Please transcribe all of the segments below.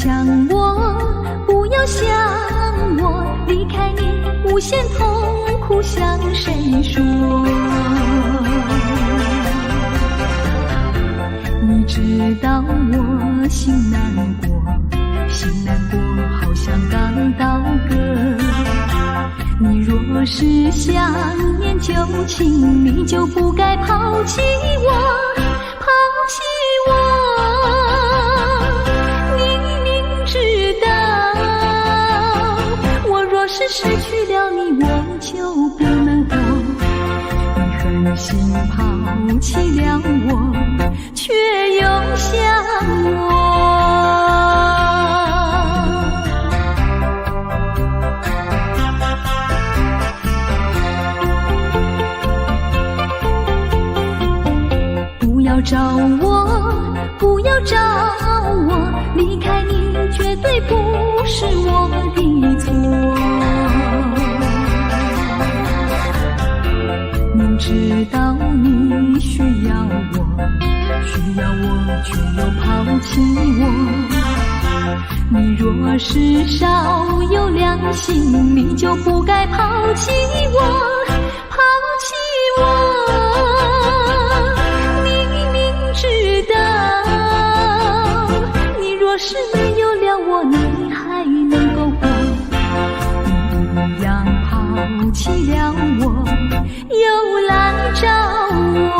想我，不要想我，離開你無限痛苦向誰說？你知道我心難過，心難過，好像剛刀割。你若是想念舊情，你就不該拋棄我，拋棄我。你明知道，我若是失去了你，我就不能活。你狠心拋棄了我，卻又想我。不要找我，不要找我，離開你絕對不是我的錯。明知道你需要我，需要我卻又拋棄我。你若是少有良心，你就不該拋棄我，拋棄我。你明知道，你若是沒有了我，你還能夠活？你一樣拋棄了我，又來找我。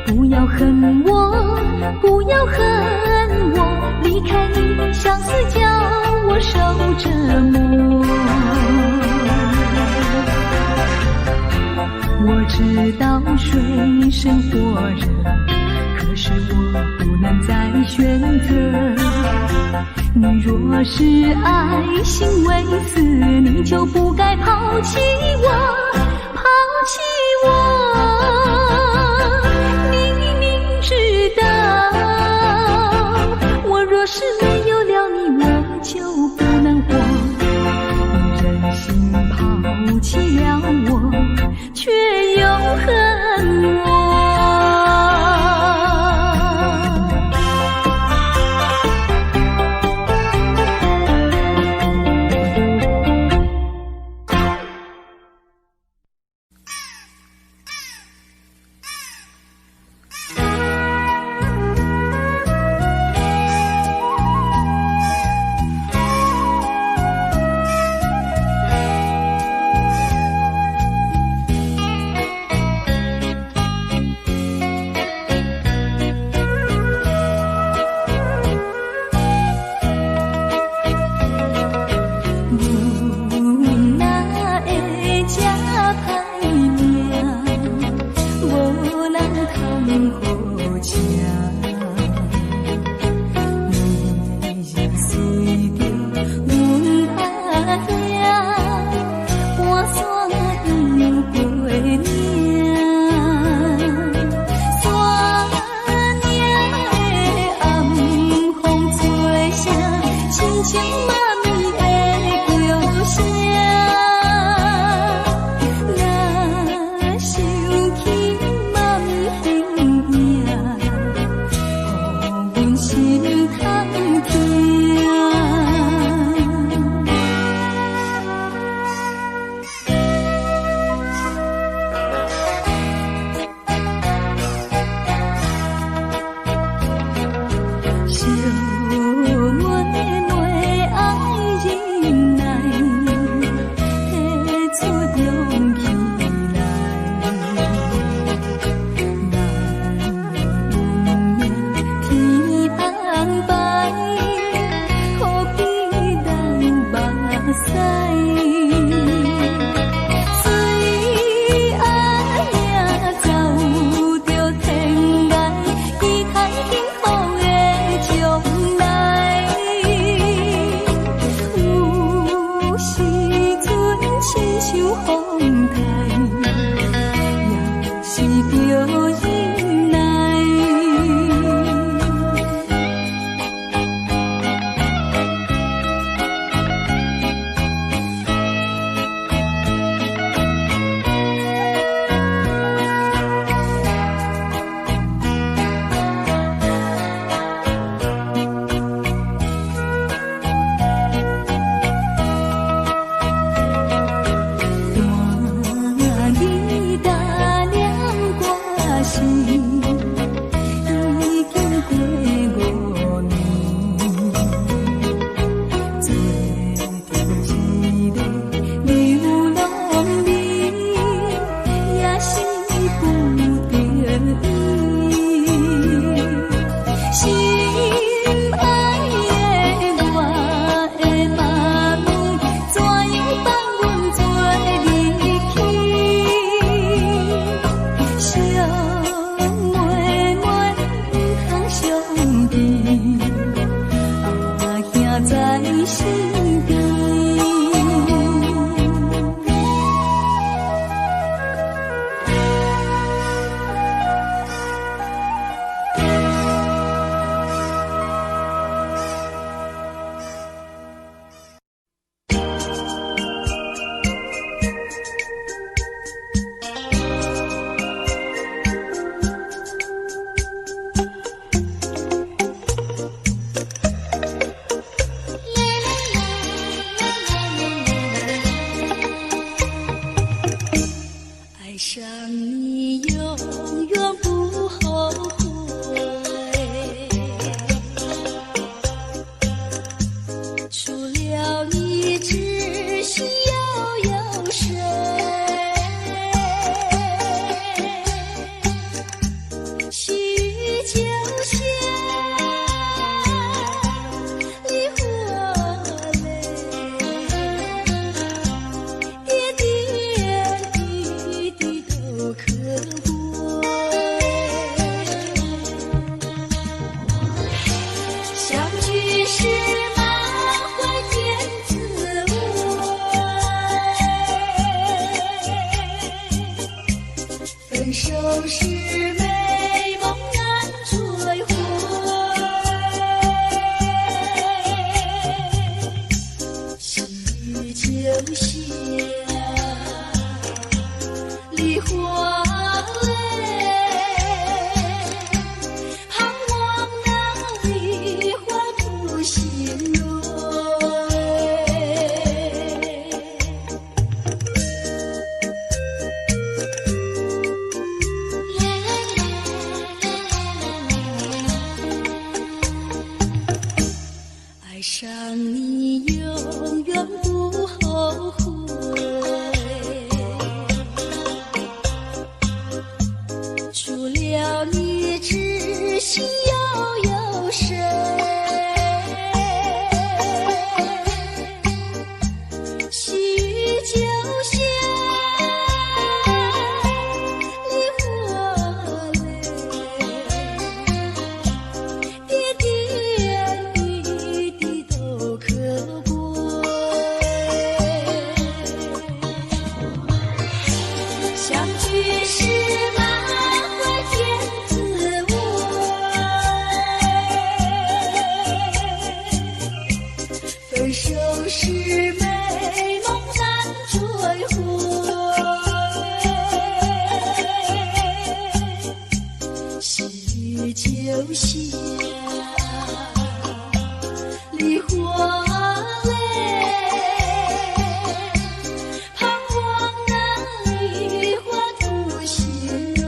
不要恨我，不要恨我，離開你相思叫我受折磨。我知道水深火熱，可是我不能再選擇。你若是愛心未死，你就不該拋棄我，拋棄我。你明知道，我若是沒有了你，我就不能活。你忍心拋棄了我，卻又恨我。阮哪會這歹命，無人通好請。你若隨著阮阿兄，搬山遊過嶺，山嶺的暗風吹聲，親像媽咪的叫聲。若想起媽咪形影，時美夢難追回。細雨就像梨花淚，盼望那梨花吐新蕊。愛上你永遠不後悔，除了你知心又有誰？細雨就像梨花淚，點點滴滴都可貴。相聚時滿懷甜滋味，分手時美夢難追回。細雨就像梨花淚，盼望那梨花吐新蕊。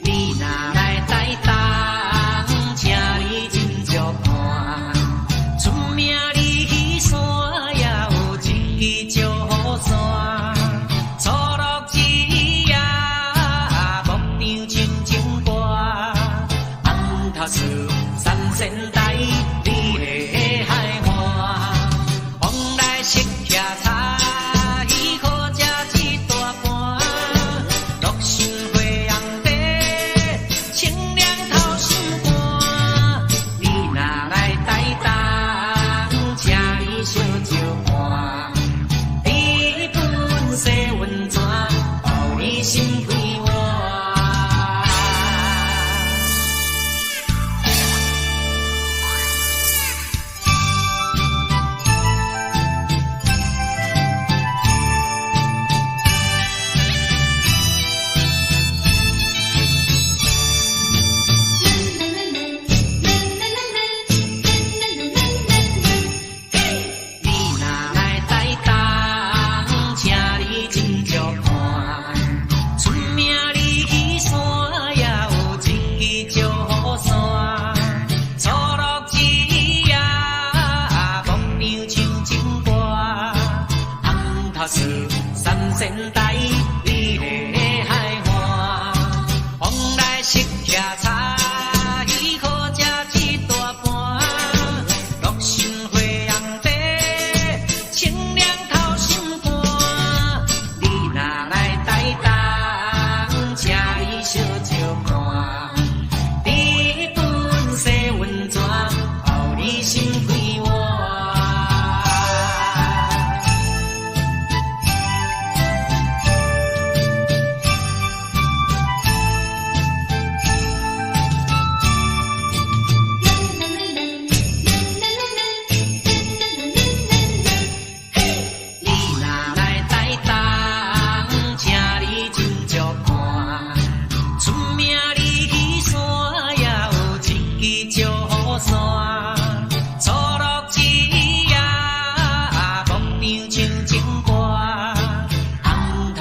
你若來台東，請你斟酌看，出名驪山也有一支石虎山，错落一夜，牧場深情歌，红头树三仙台，美丽的海岸，往來食徛菜，好食一大盤，樂心花紅茶，清涼透心肝。你若來台東，請你小招看，日本洗溫泉，包你心快活。你若來台東，請你斟酌看，出名驪山也有一支石虎山，错落一夜，牧場深情歌，红头树三仙台，美丽的海岸，往來食徛菜，好食一大盤，樂心花紅茶，清涼透心肝。你若來台東，請你小招看，日本洗溫泉，包你心快活。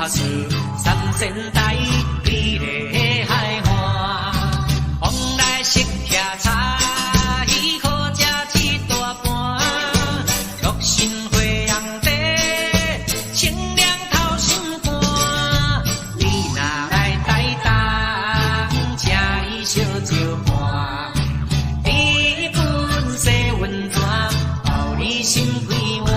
頭樹，三仙台美麗海岸，往來食徛菜，好食一大盤，樂心花紅茶，清涼透心肝。你若來台東，請你小招伴，甜粉洗溫泉，包你心快活。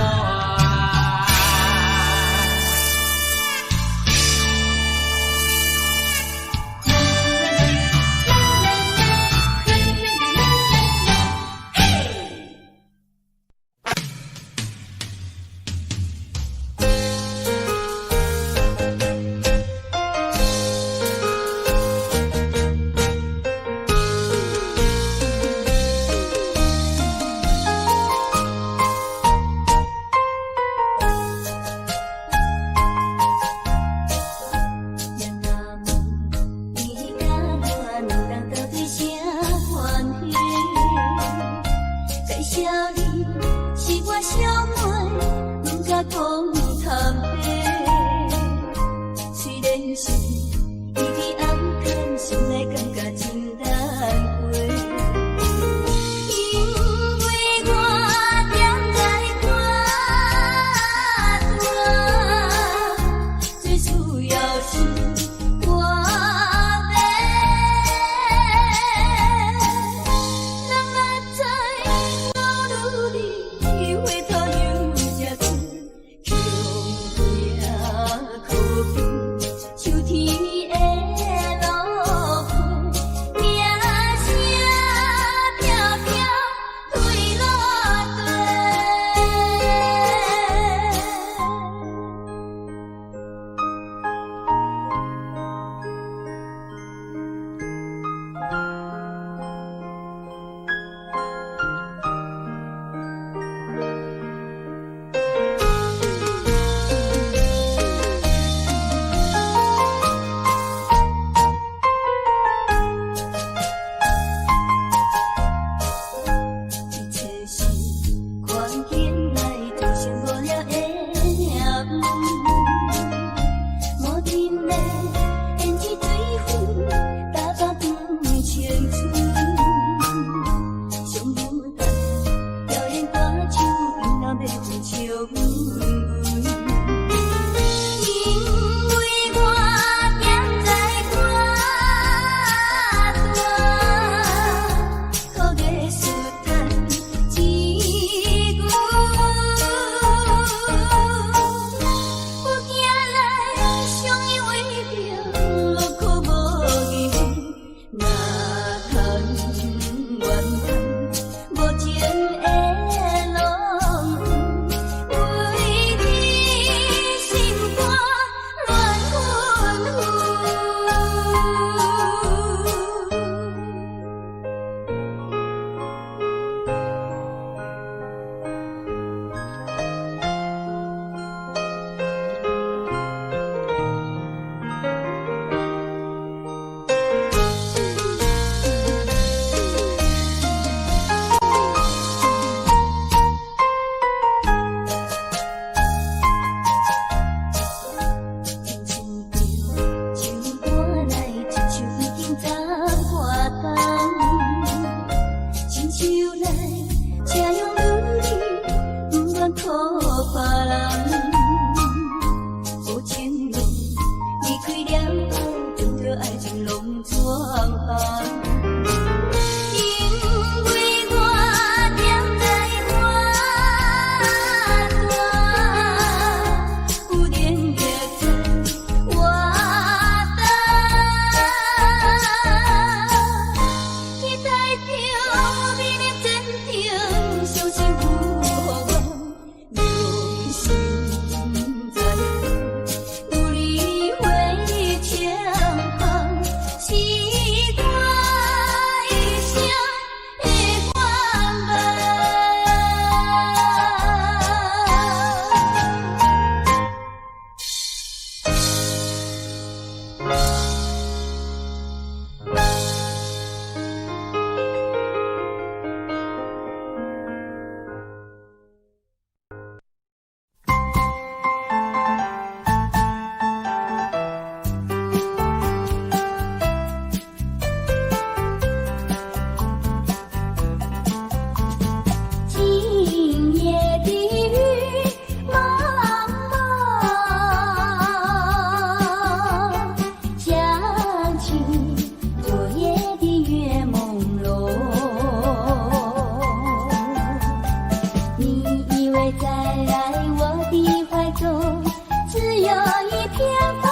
只有一片風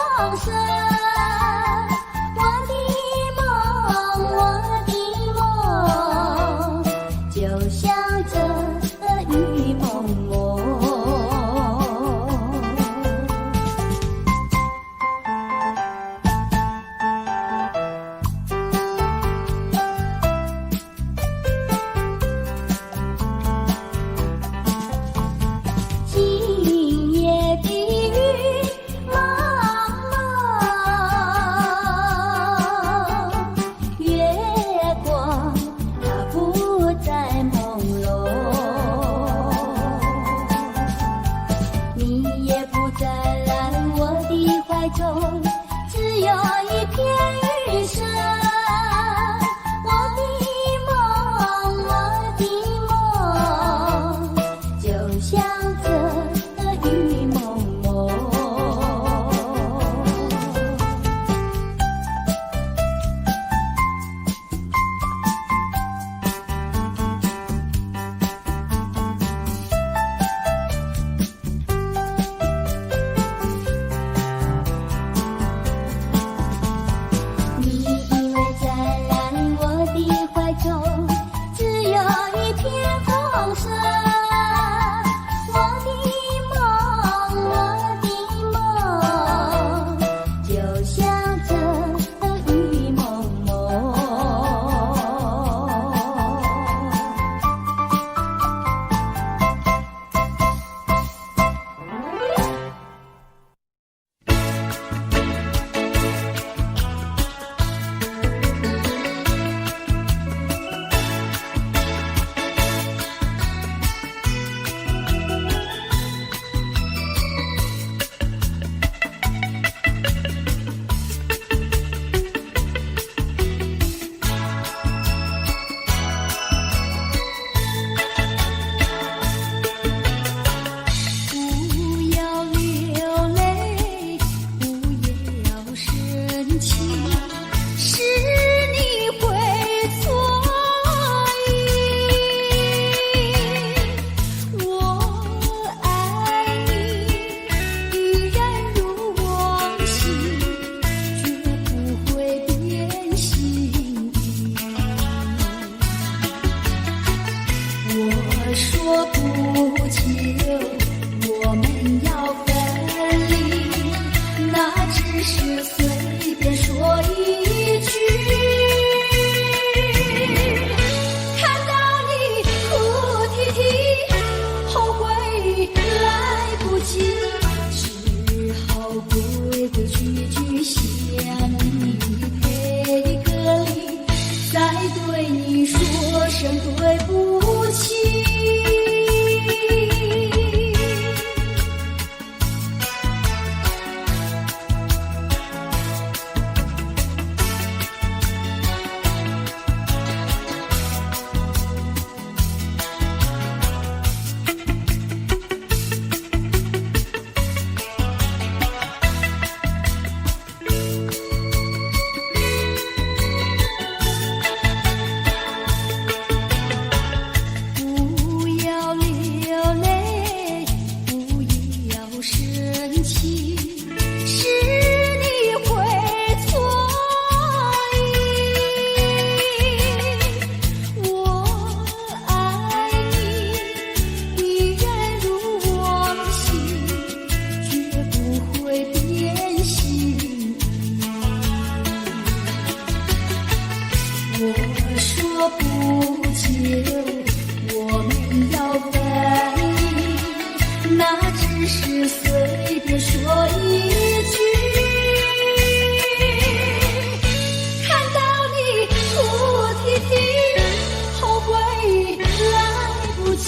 聲。我的夢，我的夢，就像這雨濛濛。今夜的雨濛濛，月光它不再朦胧，你也不再來我的懷中，只有一片雨聲。我的夢，我的夢，就像這雨濛濛。你依偎在我的懷中，只有一片風聲。我的夢，我的夢，就像這雨濛濛。不要流淚，不要生氣，是你會錯意。我愛你，依然如往昔，絕不會變心意。我說不久，我們要分離，那只是隨便說一句。看到你哭啼啼，後悔來不及，只好規規矩矩向你賠個禮，再對你說聲對不起。不要流淚，不要生氣，是你會錯意。我愛你，依然如往昔，絕不會變心意。我說不久，我們要分離，那只是隨便說一句。看到你哭啼啼，後悔來不及，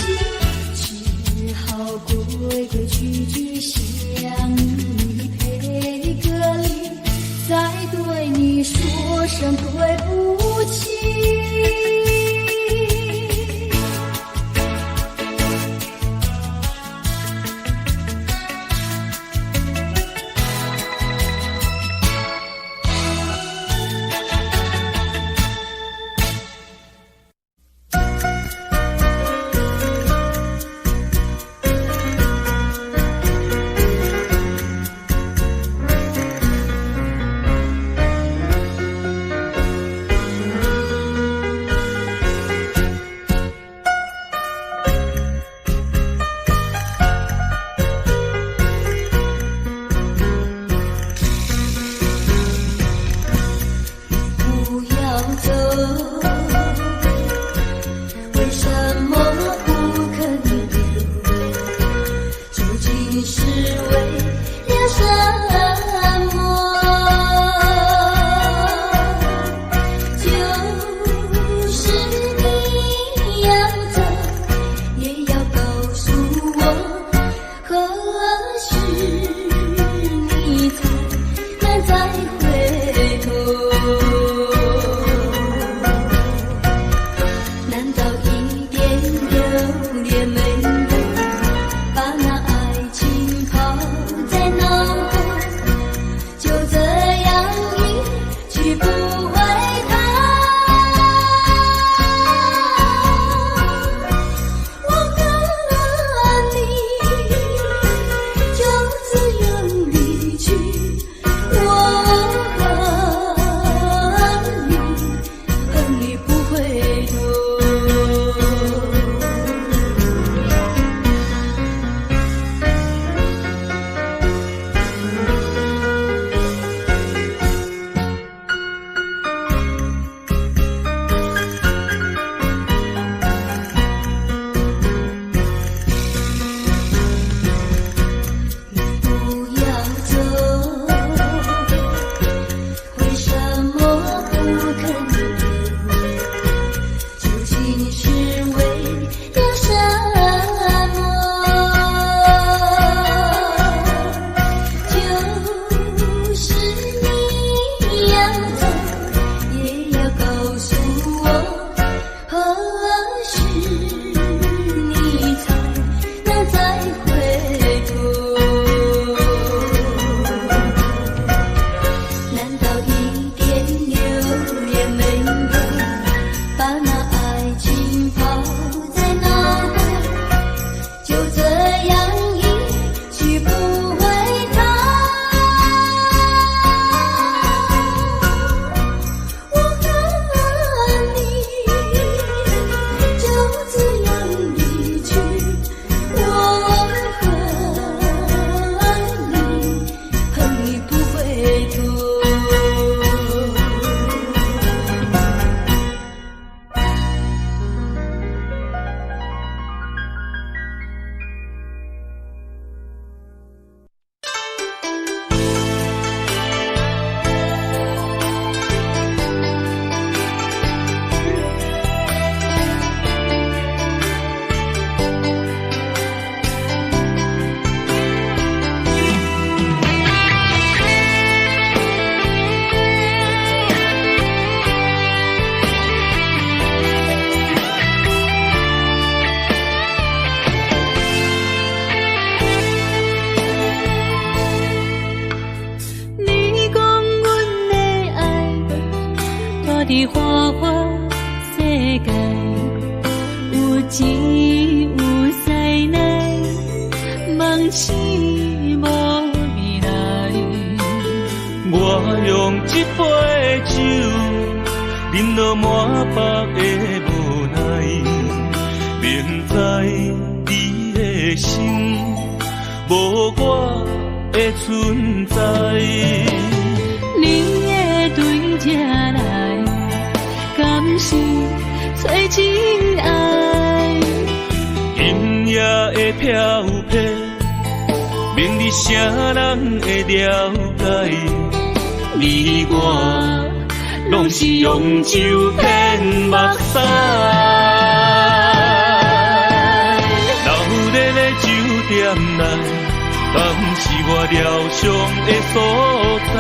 只好規規矩矩向你賠個禮，再對你說聲對不起。佇花花世界，有錢有勢內，夢醒無未來。我用這杯酒，飲到滿腹的無奈，明知你的心無我的存在。你會對這來，敢是找真愛？今夜的飄泊，明日誰人會了解？你我攏是用酒騙目屎。鬧熱的酒店內，敢是我療傷的所在？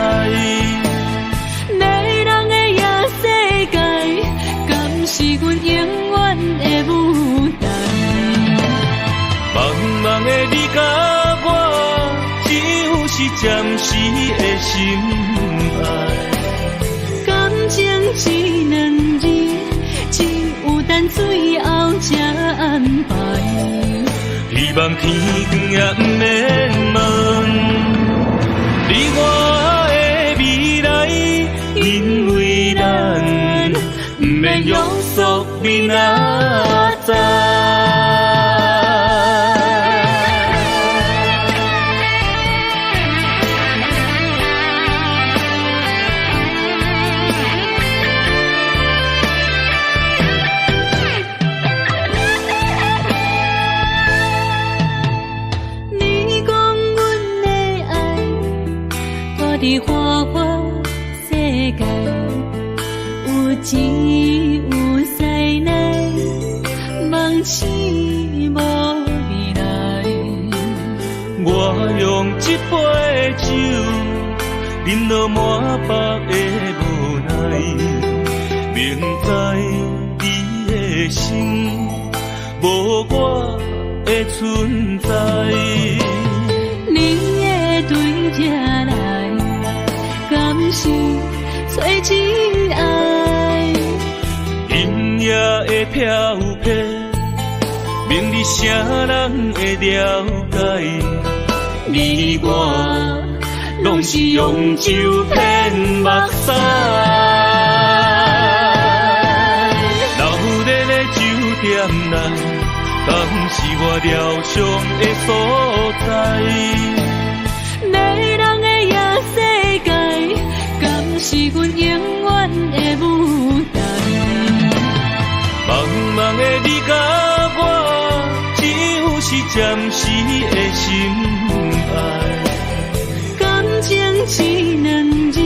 迷人的夜世界，敢是阮永遠的舞台？茫茫的你佮我，只有是暫時的心愛。感情這兩字，只有等最後才安排。希望天光也毋免問你我的未來，因為咱毋免約束明仔載。你講阮的愛，蹛佇花花世界，有錢有勢內，夢醒無未來。我用這杯酒，飲到滿腹的無奈，明知你的心無我的存在。你會對這來，敢是找真愛？今夜的飄泊，明日誰人會了解？你我攏是用酒騙目屎。鬧熱的酒店內，敢是我療傷的所在？迷人的夜世界，敢是阮永遠的舞台？茫茫的你佮我，只有是暫時的心愛。感情這兩字，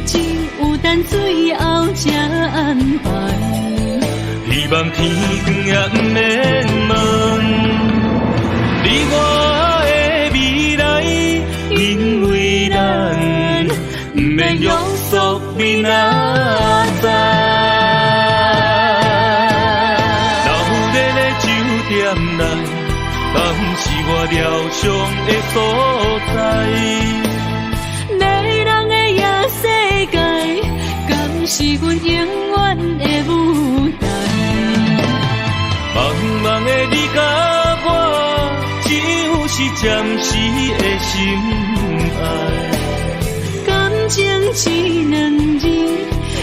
只有等最後才安排。希望天光也毋免問你我的未來，因為咱毋免約束明仔載。鬧熱的酒店內，敢是我療傷的所在？迷人的夜世界，敢是阮永遠的舞台？茫茫的你佮我，只有是暫時的心愛。感情這兩字，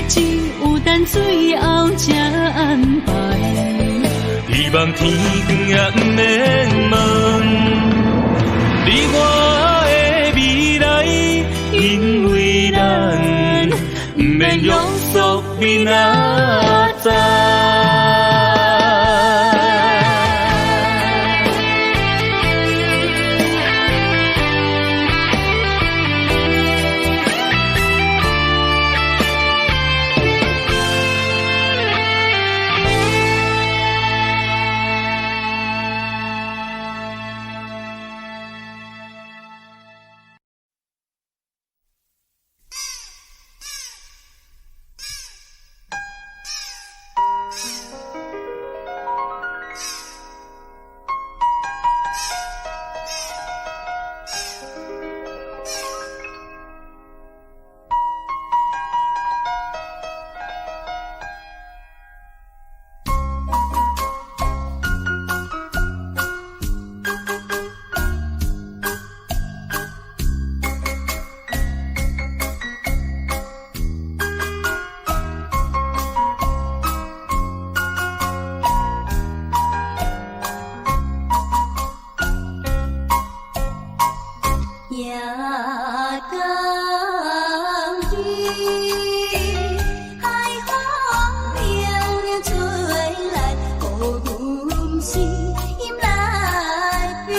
只有等最後才安排。希望天光也毋免問你我的未來，因為咱毋免約束明仔載。江邊，海風涼涼吹來，予阮心來悲。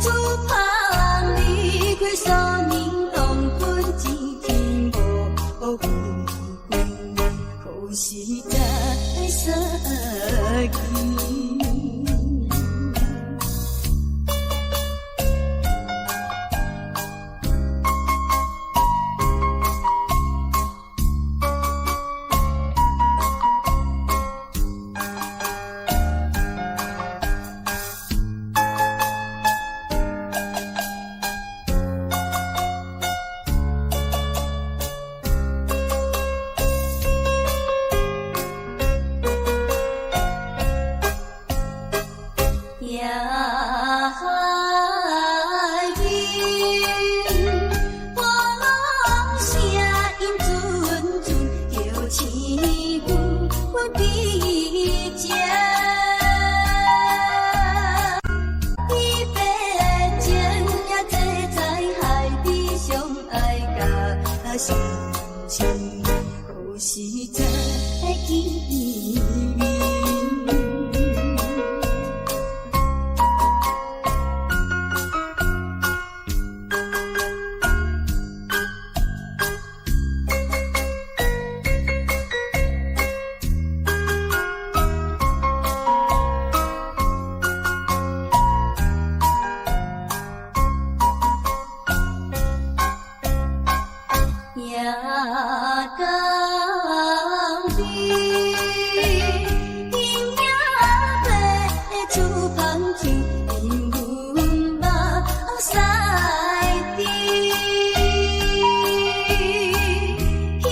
主旁離開數年，當分一天無回歸，何時再相見？夜海邊，波浪聲音陣陣，叫醒阮悲情。伊白情也坐在海底，相愛甲深深，何時再見面？夜江邊，影白厝旁樹，因阮目屎滴。彼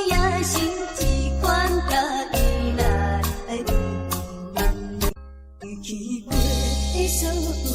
也是一款甲伊來去過數年。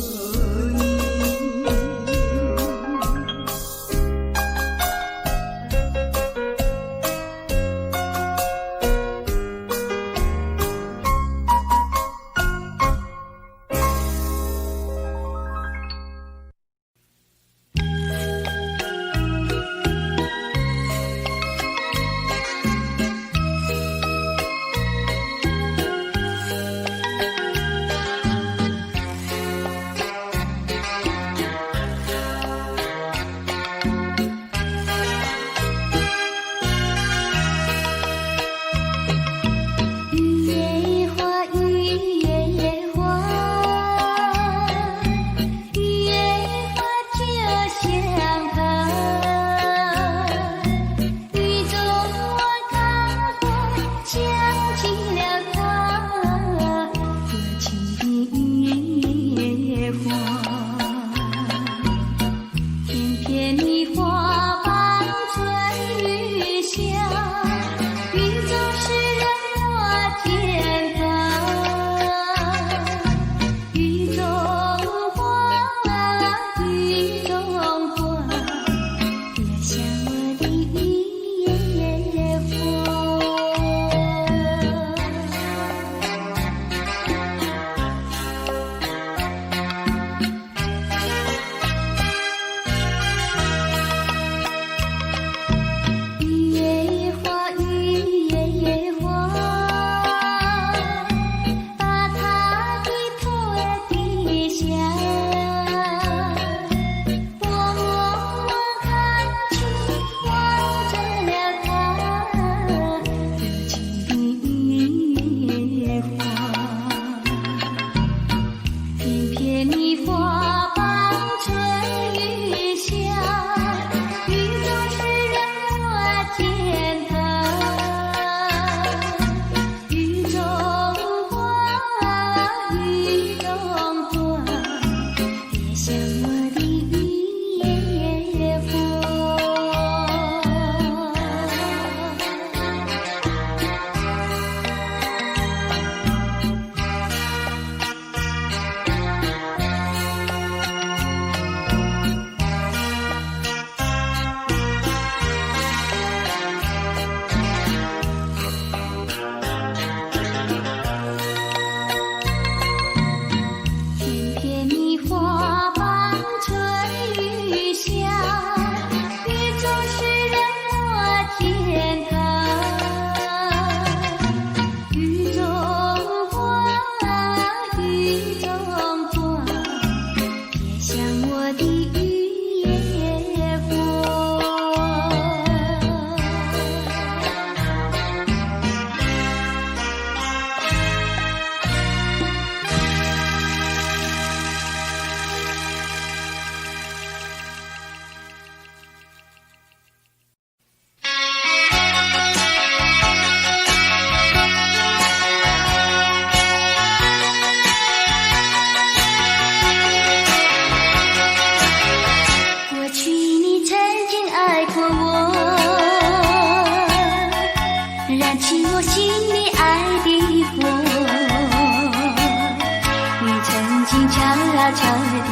經悄悄地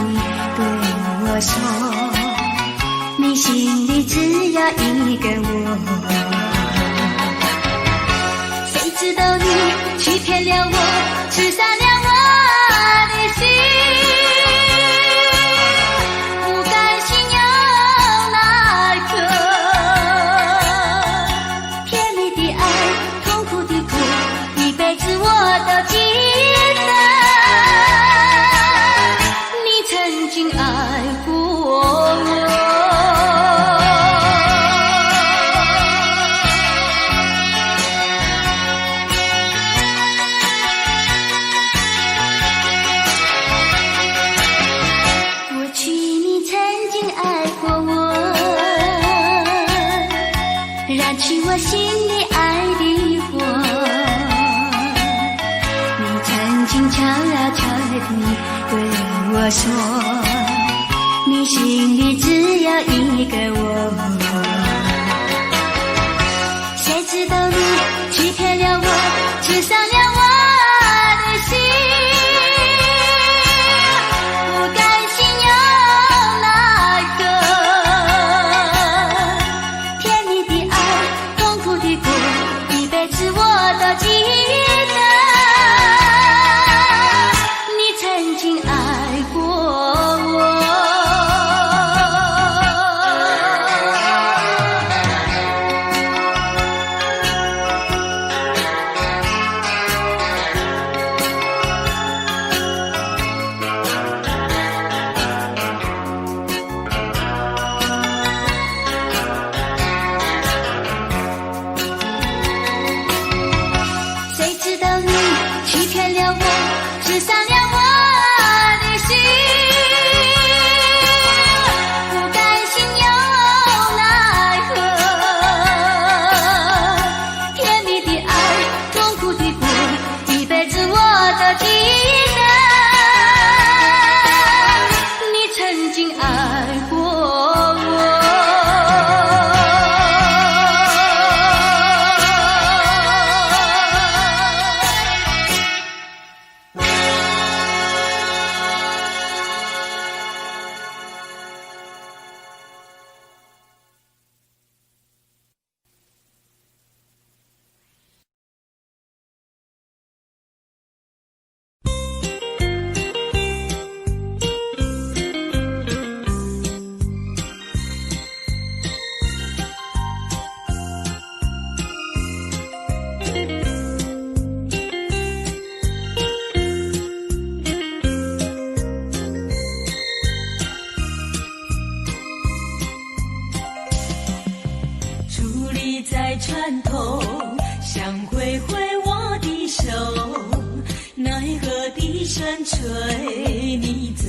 對我說，你心裡只有一個我。誰知道你欺騙了我，刺傷了我的心，不甘心又奈何。甜蜜的愛，痛苦的苦，一輩子我都記得。你曾經愛過我。過去你曾經愛過我，燃起我心裡愛的火。你曾經悄悄地對我說，你心裡只有一個我。誰知道你欺騙了我，刺傷了我的心，不甘心又奈何。甜蜜的愛，痛苦的苦，一輩子我都記得。你曾經愛過我。誰知道你欺騙了我，刺傷了我的心，不甘心又奈何。甜蜜的愛，痛苦的苦，一輩子我都記得。你曾經愛過我。矗立在船頭，想揮揮我的手，奈何笛聲吹你走。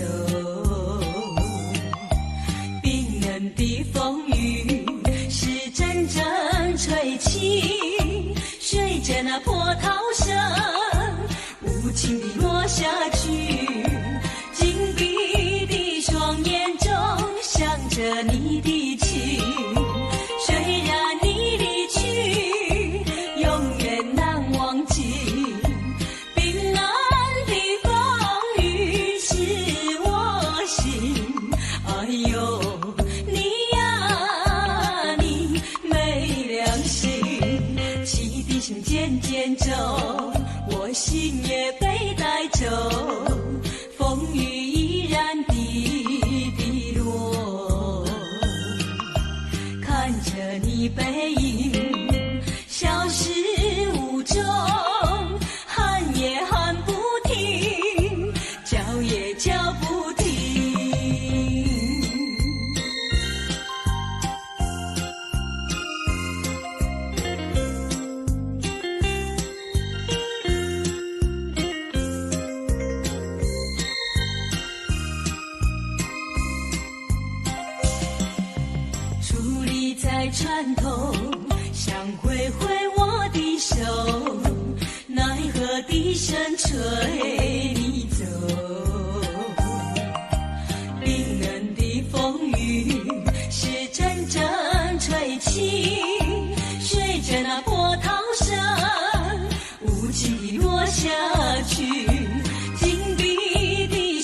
冰冷的風雨是陣陣吹起，隨著那波濤聲無情地落下去。緊閉的雙眼中想著你的情，雖然你離去，永遠難忘記。冰冷的風雨是我心，哎呦，你呀你沒良心，汽笛聲漸漸走，我心也被帶走，風雨依然滴滴落。看著你背影消失無蹤，喊也喊不停，叫也叫不停。矗立在船頭，想揮揮我的手，奈何笛聲吹你走。冰冷的風雨是陣陣吹起，隨著那波濤聲無情地落下去。緊閉的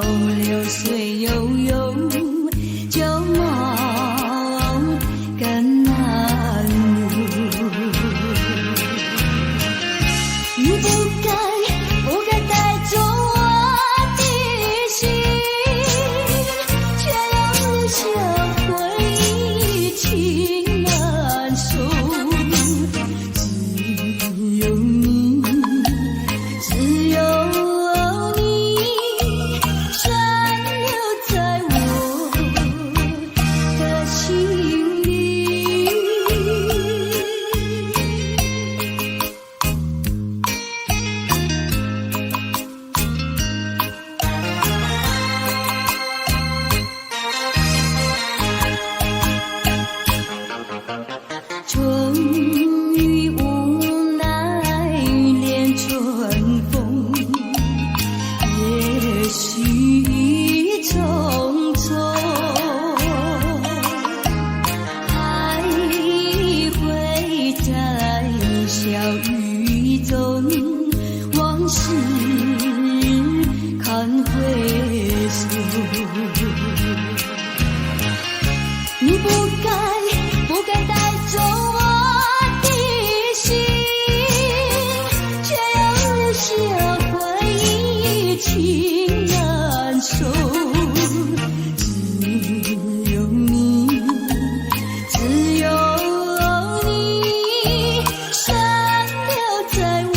流水悠悠，旧梦更难入。你不該不該帶走我的心，卻又留下回憶情難收。只有你，只有你，殘留在我的心裡。春雨無奈戀春風，也許匆匆，還會在小雨中，往事堪回首。你不該不該帶走我的心，卻又留下回憶情難收。只有你，只有你，殘留在我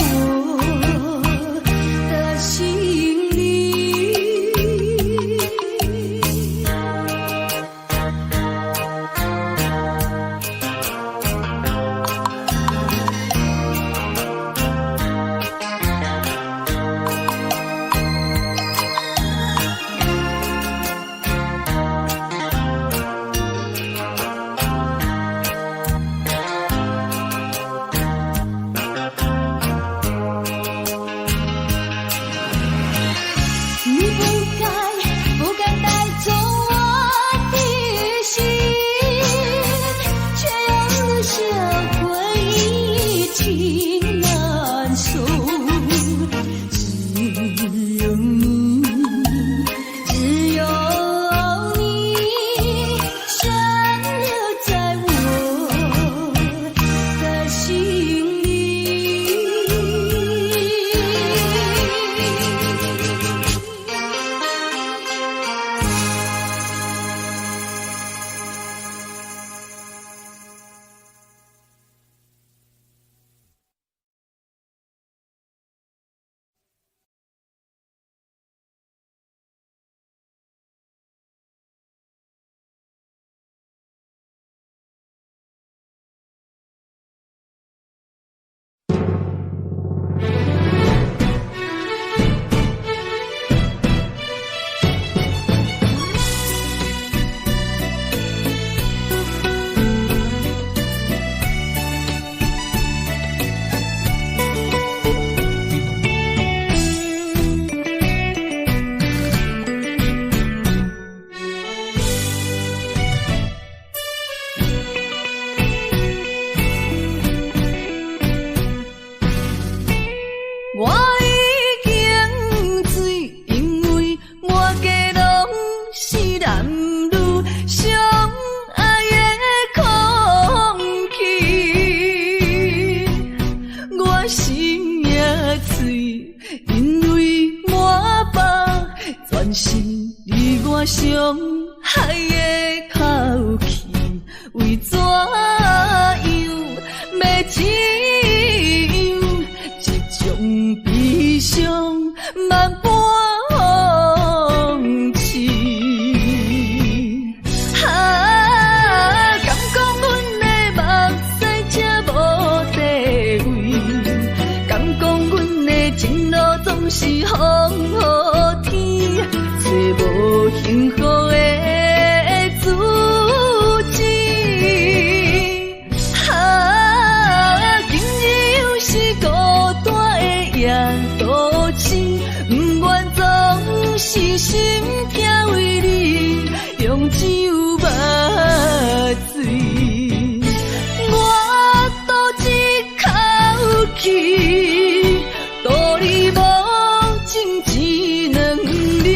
的心裡。你不該不該帶走我的心，卻又留下回憶情難收。只有你，只有你，殘留在我的心裡。我已經醉，因為滿街攏是男女相愛的空氣。我心也醉，因為滿腹全是你我相愛的口氣，為怎樣欲這樣？這種悲傷萬般諷刺。啊，敢講阮的目屎這無地位？敢講阮的情路總是風雨天，找無幸福的主旨。啊，今日又是孤單的夜都市，不願總是心痛為你用酒目醉。我賭一口氣，賭你無情一兩厘。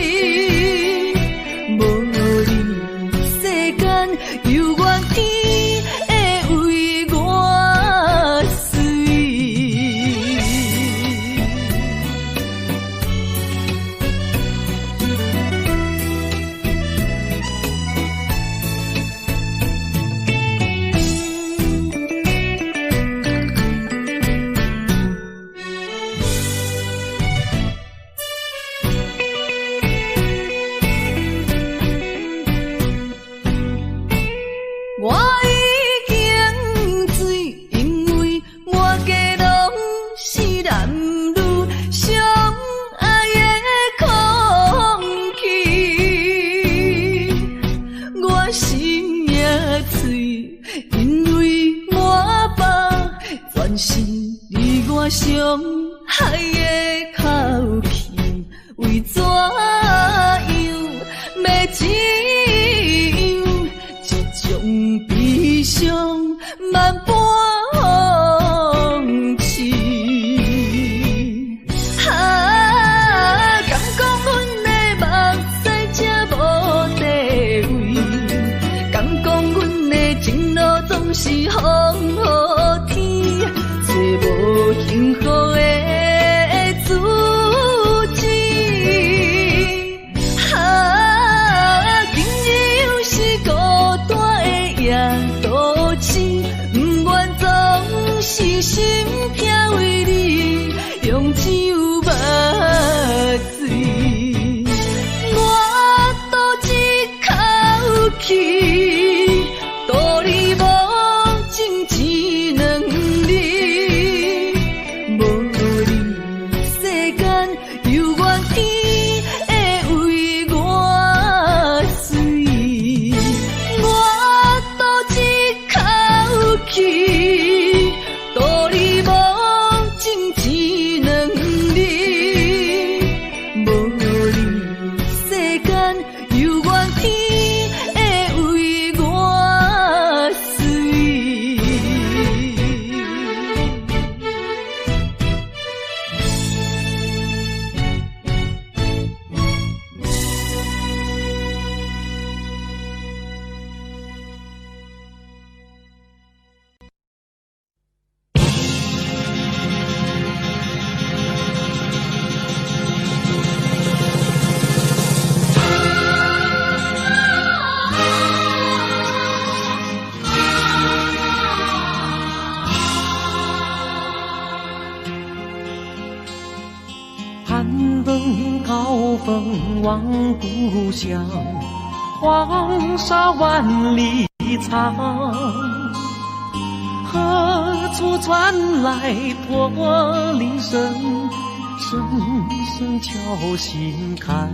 望故鄉，黃沙萬里長。何處傳來駝鈴聲，聲聲敲心坎。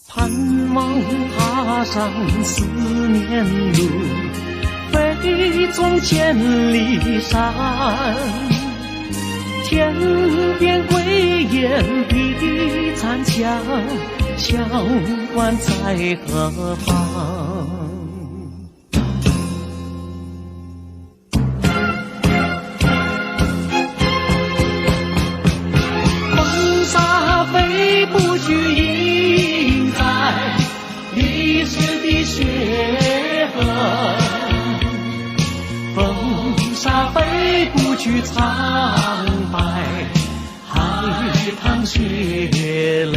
盼望踏上思念路，飛縱千里山。天邊歸雁比殘牆，鄉關在何方？風沙飛不去，印在歷史的血痕。風沙飛不去，蒼白海棠血淚。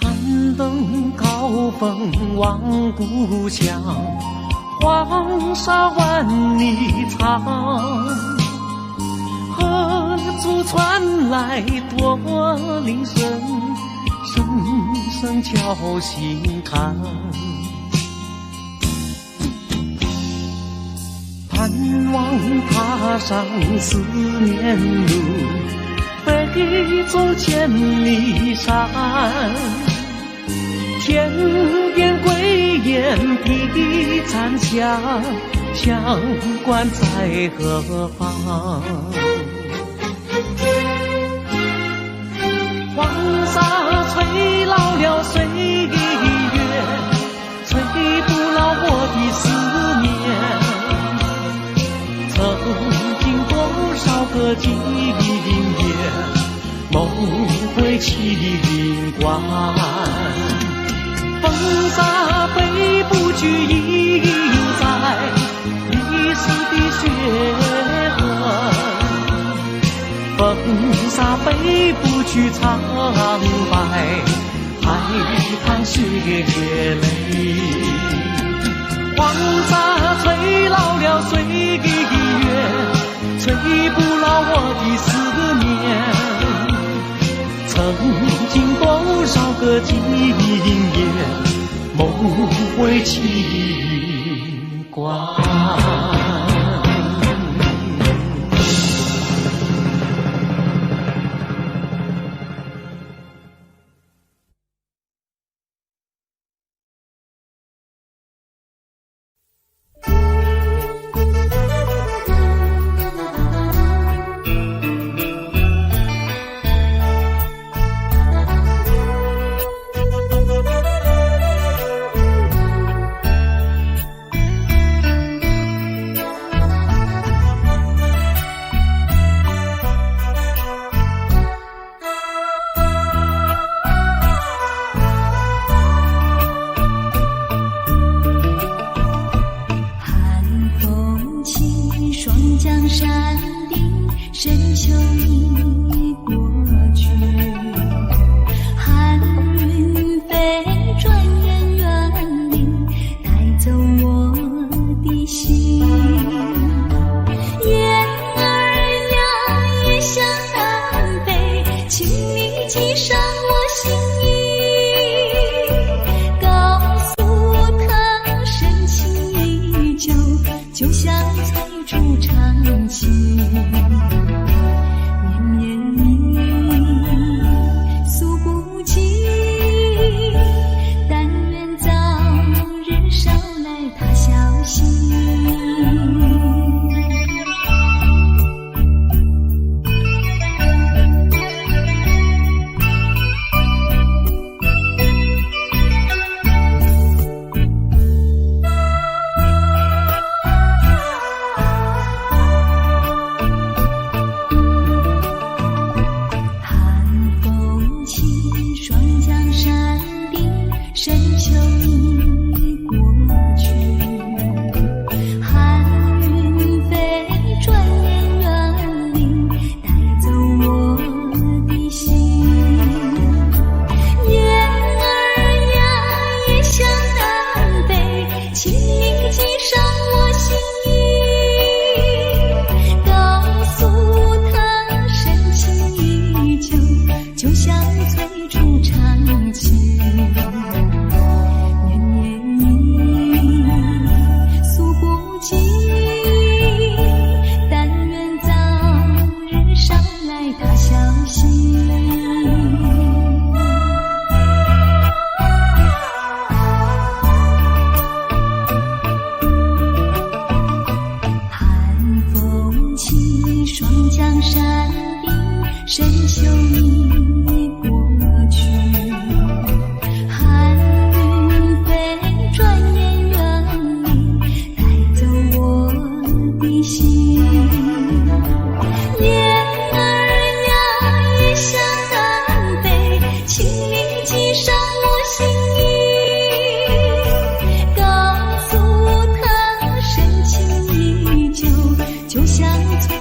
攀登高峰望故鄉，黃沙萬里長。何處傳來駝鈴聲，聲聲敲心坎。盼望踏上思念路，飛縱千里山。天邊歸雁比殘牆，鄉關在何方？黃沙吹老了歲月，吹不老我的思念。曾經多少個今夜，夢回情關。風沙飛不去，印在歷史的血痕。風沙飛不去，蒼白海棠血淚。黃沙吹老了歲月，吹不老我的思念。曾經多少個今夜，夢回情關。就像翠竹长青。绵绵意，诉不尽，但愿早日捎来他消息。雙江山頂，深秋已過去。寒雲飛，轉眼遠離，帶走我的心。雁兒呀，異鄉南飛，請你寄上我心意，告訴他深情依舊，就像從